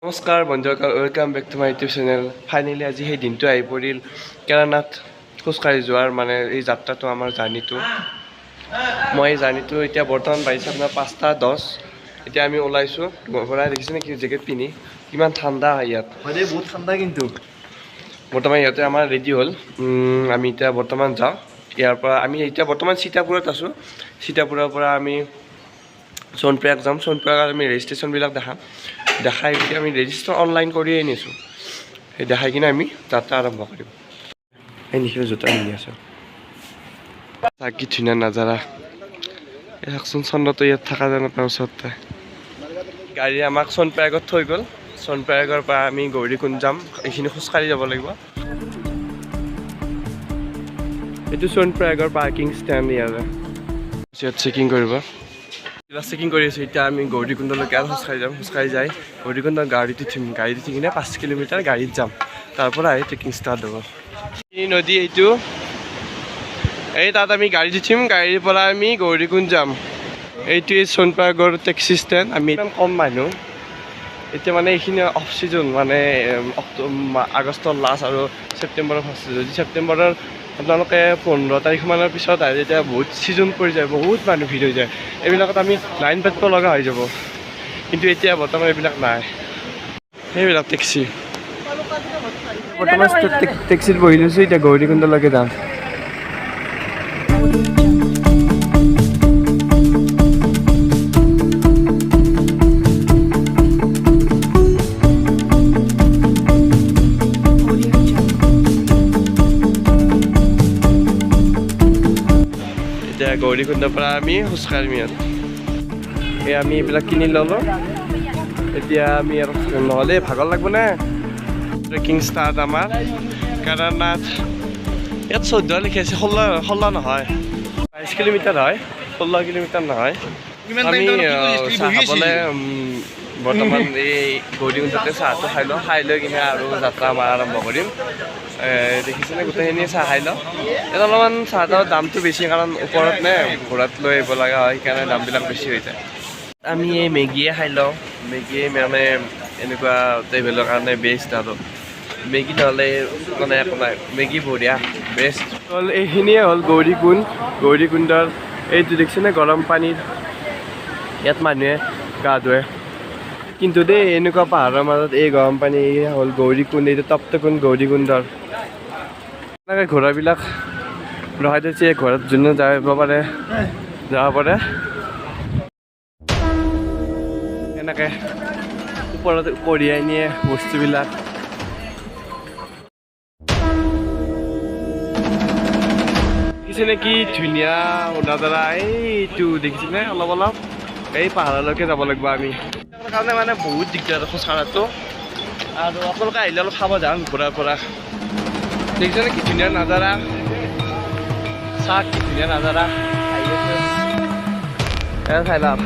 নমস্কাৰ বন্ধুসকল, welcome back to my YouTube channel. Finally আজি সেই দিনটো আহি পৰিল, কেদাৰনাথ খোজকাঢ়ি যোৱাৰ মানে এই যাত্ৰাটো, আমাৰ জাৰ্ণিটো। মই এই জাৰ্ণিটো এতিয়া বৰ্তমান বাজিছে আপোনাৰ 5টা 10। এতিয়া আমি ওলাইছোঁ ঘৰৰ পৰা। দেখিছে নেকি জেকেট পিন্ধি কিমান ঠাণ্ডা হয় ইয়াত। হয় দেই, বহুত ঠাণ্ডা কিন্তু। বৰ্তমান ইহঁতে আমাৰ ৰেডি হ'ল। আমি এতিয়া বৰ্তমান যাওঁ ইয়াৰ পৰা। আমি এতিয়া বৰ্তমান সীতাপুৰত আছোঁ। সীতাপুৰৰ পৰা আমি সোণপ্ৰয়াগ যাম। সোণপ্ৰয়াগত আমি ৰেজিষ্ট্ৰেশ্যনবিলাক দেখাম। দেখাই এতিয়া আমি ৰেজিষ্ট্ৰেশ্যন অনলাইন কৰিয়ে আনিছোঁ। সেই দেখাই কিনে আমি যাত্ৰা আৰম্ভ কৰিম। এই নিখিলে জোতা পিন্ধি আছোঁ। চাওক কি ধুনীয়া নাজাৰা। এই চাওকচোন, চন্দ্ৰটো ইয়াত থকা যেন আপোনাৰ ওচৰতে। গাড়ী আমাক সোণপ্ৰয়াগত থৈ গ'ল। সোণপ্ৰয়াগৰ পৰা আমি গৌৰীকুণ্ড যাম। এইখিনি খোজকাঢ়ি যাব লাগিব। এইটো সোণপ্ৰয়াগৰ পাৰ্কিং ষ্টেণ্ড। ইয়াৰে ইয়াত চেকিং কৰিব। কিবা চেকিং কৰি আছোঁ। এতিয়া আমি গৌৰীকুণ্ডলৈকে আৰু খোজকাঢ়ি যাম। খোজকাঢ়ি যাই গৌৰীকুণ্ডৰ গাড়ীত উঠিম। গাড়ীত উঠি কিনে 5 কিলোমিটাৰ গাড়ীত যাম। তাৰ পৰা আহি ট্ৰেকিং ষ্টাৰ্ট হ'ব। এই নদী এইটো, এই তাত আমি গাড়ীত উঠিম। গাড়ীৰ পৰা আমি গৌৰীকুণ্ড যাম। এইটোৱে সোণপ্ৰয়াগৰ টেক্সি ষ্টেণ্ড। আমি ইমান কম মানুহ এতিয়া, মানে এইখিনি অফ ছিজন, মানে আগষ্টৰ লাষ্ট আৰু ছেপ্টেম্বৰৰ ফাৰ্ষ্ট। যদি ছেপ্টেম্বৰৰ আপোনালোকে 15 তাৰিখমানৰ পিছত আহে, তেতিয়া বহুত ছিজন পৰি যায়, বহুত মানুহ ভিৰ হৈ যায়। এইবিলাকত আমি লাইন পাতিব লগা হৈ যাব। কিন্তু এতিয়া বৰ্তমান এইবিলাক নাই। সেইবিলাক টেক্সি। বৰ্তমান টেক্সিত বহি লৈছোঁ। এতিয়া গৌৰীকুণ্ডলৈকে যাম। Audio Jungle. এতিয়া গৌৰীকুণ্ডৰ পৰা আমি খোজকাঢ়িম ইয়াত। এই আমি এইবিলাক কিনি ল'লোঁ। এতিয়া আমি আৰু নহ'লে ভাগৰ লাগব নে। ট্ৰেকিং ষ্টাৰ্ট আমাৰ কেদাৰনাথ। ইয়াত 14 লিখি আছে, 16, 16 নহয়, 22 কিলোমিটাৰ হয়, 16 কিলোমিটাৰ নহয়। আমি চাহ খাবলৈ বৰ্তমান এই গৌৰীকুণ্ডতে চাহটো খাই লওঁ। খাই লৈ কিনে আৰু যাত্ৰা আমাৰ আৰম্ভ কৰিম। দেখিছেনে, গোটেইখিনি চাহ খাই লওঁ। ইয়াত অলপমান চাহ তাহৰ দামটো বেছি, কাৰণ ওপৰত নে ঘোঁৰাত লৈ আহিব লগা হয়, সেইকাৰণে দামবিলাক বেছি হৈ যায়। আমি এই মেগীয়ে খাই লওঁ। মেগীয়ে মানে এনেকুৱা ট্ৰেভেলৰ কাৰণে বেষ্ট আৰু মেগী নহ'লে মানে একো নাই। মেগী বঢ়িয়া, বেষ্ট হ'ল। এইখিনিয়ে হ'ল গৌৰীকুণ্ড। গৌৰীকুণ্ডৰ এইটো দেখিছেনে, গৰম পানীৰ ইয়াত মানুহে গা ধুৱে কিন্তু দেই। এনেকুৱা পাহাৰৰ মাজত এই গৰম পানী। এই হ'ল গৌৰীকুণ্ড, এইটো তপ্তকুণ্ড গৌৰীকুণ্ডৰ। এনেকৈ ঘোঁৰাবিলাক ৰখাই থৈছে। এই ঘোঁৰাত যোনে যাব পাৰে যাব পাৰে। এনেকৈ ওপৰত কঢ়িয়াই নিয়ে বস্তুবিলাক। দেখিছেনে কি ধুনীয়া নাজাৰা এইটো? দেখিছেনে অলপ অলপ এই পাহাৰলৈকে যাব লাগিব আমি। তাৰ কাৰণে মানে বহুত দিগদাৰ খোজকঢ়াটো। আৰু আপোনালোকে আহিলে অলপ সাৱধান ঘোঁৰাৰ পৰা। দেখিছেনে কি ধুনীয়া নাজাৰা? চাহ কি ধুনীয়া নাজাৰা আহি আছে। এ চাই লওক।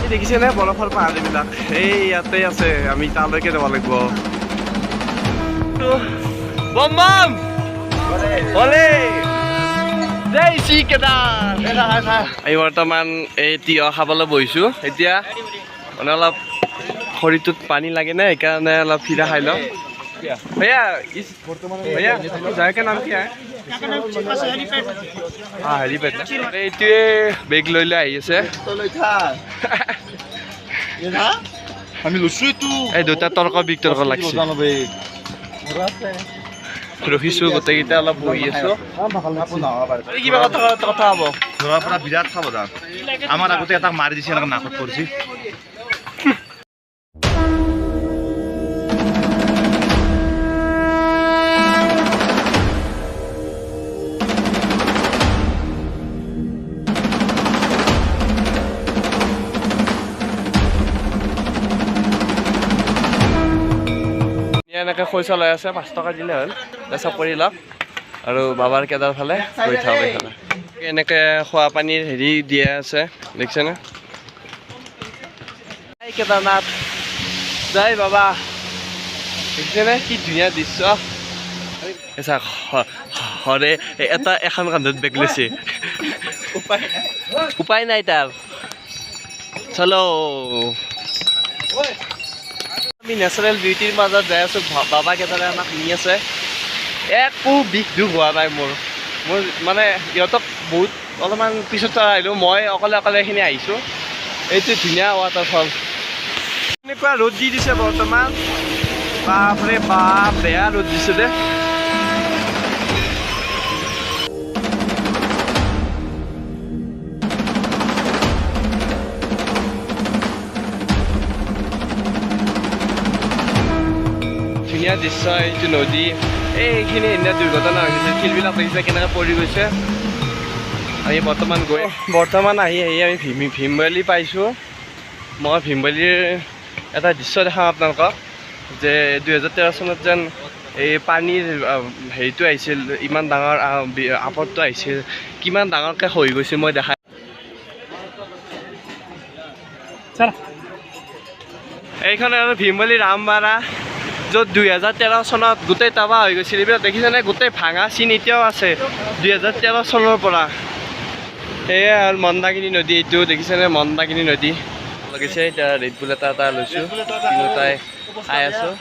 এই দেখিছেনে বৰফৰ পাহাৰ এইবিলাক? এই ইয়াতে আছে। আমি তালৈকে যাব লাগিব। বম বম ভোলে, জয় শ্ৰী কেদাৰ। আমি বৰ্তমান এই তিয়হ খাবলৈ বহিছোঁ। এতিয়া মানে অলপ শৰীৰটোত পানী লাগে নে, সেইকাৰণে অলপ ফিৰা খাই লওঁ। भैया, इस भैया, जगह का नाम क्या है? হা, হেলিপেড। এইটোৱে বেগ লৈ লৈ আহি আছে। আমি লৈছো এইটো। এই দুটা তৰ্ক বিতৰ্ক লাগছে। ৰখিছো, গোটেইকেইটা অলপ বহি আছো। এই কিবা কথা কথা হ'ব। ঘোঁৰাৰ পৰা বিৰাট সাৱধান। আমাৰ আগতে এটা মাৰি দিছে, এনেকে নাকত পৰিছে। এনেকৈ পইচা লৈ আছে, 5 টকা দিলে হ'ল। তাৰপিছত কৰি লওক আৰু বাবাৰ কেদাৰ ফালে গৈ থাকক। এইফালে এনেকৈ খোৱা পানীৰ হেৰি দিয়া আছে, দেখিছেনে? জয় কেদাৰনাথ, জয় বাবা। দেখিছেনে কি ধুনীয়া দৃশ্য। হৰে এটা এখন কান্ধত বেগ লৈছে, উপায় নাই তাৰ। চলো আমি নেচাৰেল বিউটিৰ মাজত যাই আছোঁ। বাবা কেইটাৰে আমাক নি আছে, একো বিষ দুখ হোৱা নাই মোৰ। মোৰ মানে ইহঁতক বহুত অলপমান পিছত আহিলোঁ, মই অকলে অকলে এইখিনি আহিছোঁ। এইটো ধুনীয়া ৱাটাৰফল। এনেকুৱা ৰ'দ দি দিছে বৰ্তমান, বাপৰে বাপ বেয়া ৰ'দ দিছে দে। ধুনীয়া দৃশ্য এইটো নদী। এইখিনি সেইদিনা দুৰ্ঘটনা হৈ গৈছে, শিলবিলাক দেখিছে কেনেকৈ পৰি গৈছে। আমি বৰ্তমান গৈ বৰ্তমান আহি আহি আমি ভীমবলি পাইছোঁ। মই ভীমবলিৰ এটা দৃশ্য দেখাম আপোনালোকক, যে 2013 চনত যেন এই পানীৰ হেৰিটো আহিছিল, ইমান ডাঙৰ আপদটো আহিছিল, কিমান ডাঙৰকৈ খহি গৈছিল মই দেখাই। এইখন আৰু ভীমবলি ৰামবাৰা, য'ত 2013 চনত গোটেই তাবা হৈ গৈছিল। এইবিলাক দেখিছেনে গোটেই ভাঙা চিন এতিয়াও আছে 2013 চনৰ পৰা। সেয়াই আৰু মন্দাকিনী নদী, এইটো দেখিছেনে মন্দাকিনী নদী লাগিছে। এতিয়া ৰেডবুল এটা এটা লৈছোঁ, তিনিওটাই খাই আছোঁ।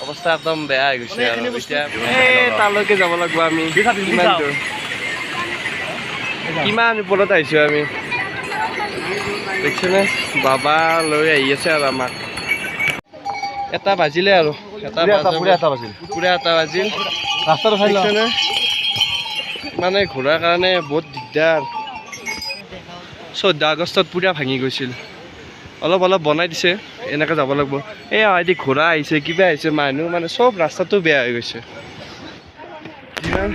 অৱস্থা একদম বেয়া হৈ গৈছে আৰু এতিয়া এই তালৈকে যাব লাগিব আমি। কিমান দূৰ, কিমান ওপৰত আহিছোঁ আমি দেখিছেনে। বাবা লৈ আহি আছে আৰু আমাক। এটা বাজিলে আৰু পুৰা এটা বাজিল। মানে ঘূৰাৰ কাৰণে বহুত দিগদাৰ। 14 আগষ্টত পুৰা ভাঙি গৈছিল, অলপ অলপ বনাই দিছে, এনেকৈ যাব লাগিব। এই আদি ঘোঁৰা আহিছে, কিবা আহিছে, মানুহ মানে চব ৰাস্তাটো বেয়া হৈ গৈছে। যিমান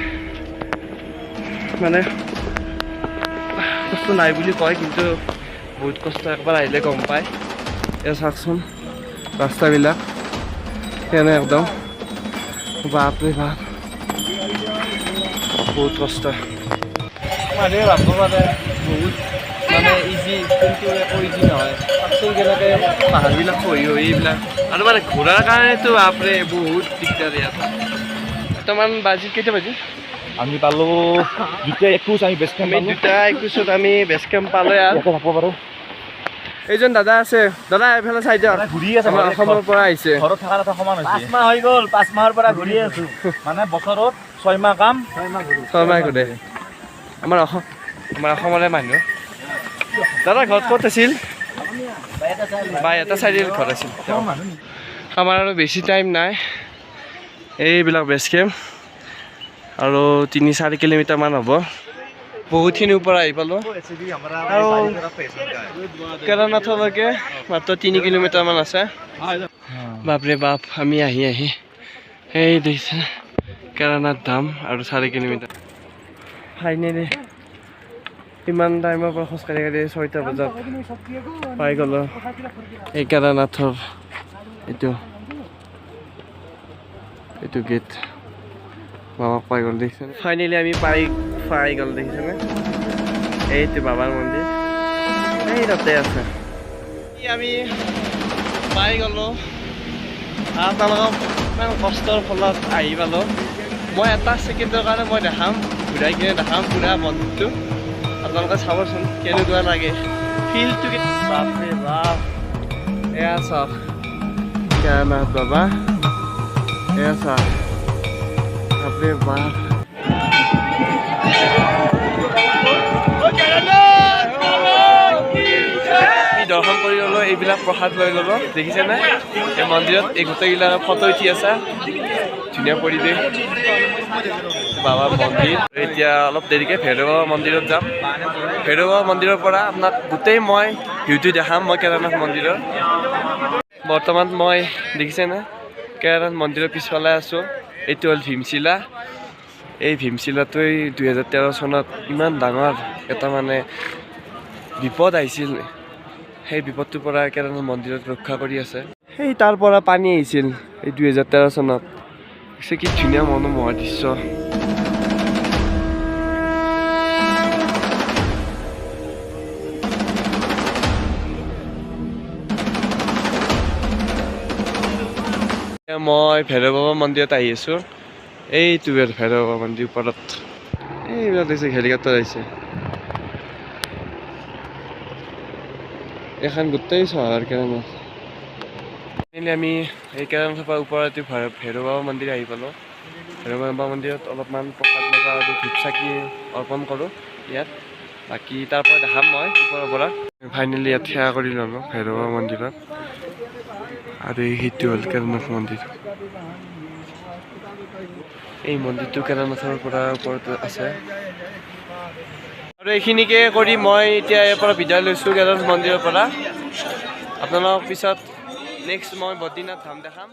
মানে কষ্ট নাই বুলি কয়, কিন্তু বহুত কষ্ট, একবাৰ আহিলে গম পায়। এয়া চাওকচোন ৰাস্তাবিলাক কেনে একদম, বাপৰে বাপ বহুত কষ্ট। মানুহে ভাবিব পাৰে বহুত মানে ইজি, কিন্তু একো ইজি নহয়। চাওকচোন কেনেকৈ পাহাৰবিলাক খহি খহি এইবিলাক, আৰু মানে ঘূৰাৰ কাৰণেতো বাপৰে বহুত দিগদাৰ ইয়াত। বৰ্তমান বাজিল কেইটা বাজিল? আমি পালোঁ 2:21, আমি বেছ কেম্প আমি 2:21 আমি বেছ কেম্প পালোঁ। আৰু পাৰোঁ এইজন দাদা আছে, দাদা এইফালে চাই দিয়ক, ঘূৰি আছে, অসমৰ পৰা আহিছে। ঘৰত থকা কথা সমান হৈছে। 5 মাহ হৈ গ'ল, 5 মাহৰ পৰা ঘূৰি আছো। মানে বছৰত 6 মাহ কাম, 6 মাহ ঘূৰে। আমাৰ অসম, আমাৰ অসমৰে মানুহ। দাদা ঘৰত ক'ত আছিল? বাইহাটা চাৰিআলিত ঘৰ আছিল। আমাৰ আৰু বেছি টাইম নাই। এইবিলাক বেছ কেম্প আৰু 3-4 কিলোমিটাৰমান হ'ব। বহুতখিনি ওপৰ আহি পালোঁ আৰু কেদাৰনাথলৈকে মাত্ৰ 3 কিলোমিটাৰমান আছে। বাপৰে বাপ, আমি আহি আহি এই দেখিছে কেদাৰনাথ ধাম আৰু 4 কিলোমিটাৰ। ফাইনেলি ইমান টাইমৰ পৰা খোজকাঢ়ি কাঢ়ি 6টা বজাত পাই গ'লোঁ এই কেদাৰনাথৰ এইটো এইটো গেট। বাবাক পাই গ'ল দেখিছেনে। ফাইনেলি আমি পাই পাই গ'ল দেখিছেনে। এইটো বাবাৰ মন্দিৰ, এই তাতে আছে। আমি পাই গ'লোঁ, আপোনালোকক ইমান কষ্টৰ ফলত আহি পালোঁ। মই এটা ছেকেণ্ডৰ কাৰণে মই দেখাম, ঘূৰাই কিনে দেখাম পুৰা মন্দিৰটো, আপোনালোকে চাবচোন কেনেকুৱা লাগে ফিলটো। বাপৰে বাপ, এয়া চাওক কেদাৰনাথ বাবা, এয়া চাওক, বাপৰে বাপ। দৰ্শন কৰি ল'লোঁ, এইবিলাক প্ৰসাদ লৈ ল'লোঁ। দেখিছেনে এই মন্দিৰত এই গোটেইবিলাক ফটো উঠি আছে, ধুনীয়া পৰিৱেশ বাবা মন্দিৰ। এতিয়া অলপ দেৰিকৈ ভৈৰৱ বাবা মন্দিৰত যাম। ভৈৰৱ বাবা মন্দিৰৰ পৰা আপোনাক গোটেই মই ভিউটো দেখাম মই কেদাৰনাথ মন্দিৰৰ। বৰ্তমান মই দেখিছেনে কেদাৰনাথ মন্দিৰৰ পিছফালে আছোঁ। এইটো হ'ল ভীমশিলা। এই ভীমশিলাটোৱে 2013 চনত ইমান ডাঙৰ এটা মানে বিপদ আহিছিল, সেই বিপদটোৰ পৰা কেদাৰনাথ মন্দিৰত ৰক্ষা কৰি আছে। সেই তাৰ পৰা পানী আহিছিল এই 2013 চনত। কি ধুনীয়া মনোমোহা দৃশ্য। মই ভৈৰৱ বাবা মন্দিৰত আহি আছোঁ। এইটো ভৈৰৱ বাবা মন্দিৰ ওপৰত এইবিলাক দেখিছে, হেলিকপ্টাৰ আহিছে। এইখন গোটেই চহৰ কেদাৰনাথ। ফাইনেলি আমি এই কেদাৰনাথৰ পৰা ওপৰত ভৈৰৱ বাবা মন্দিৰ আহি পালোঁ। ভৈৰৱ বাবা মন্দিৰত অলপমান প্ৰসাদ লগা আৰু ধূপ চাকি অৰ্পণ কৰোঁ ইয়াত। বাকী তাৰ পৰা দেখাম মই ওপৰৰ পৰা। ফাইনেলি ইয়াত সেৱা কৰি ল'লোঁ ভৈৰৱ বাবা মন্দিৰত। আৰু এই সেইটো হ'ল কেদাৰনাথ মন্দিৰ। এই মন্দিৰটো কেদাৰনাথৰ পৰা ওপৰত আছে। আৰু এইখিনিকে কৰি মই এতিয়া ইয়াৰ পৰা বিদায় লৈছোঁ কেদাৰনাথ মন্দিৰৰ পৰা। আপোনালোকক পিছত নেক্সট মই বদ্ৰীনাথ ধাম দেখাম।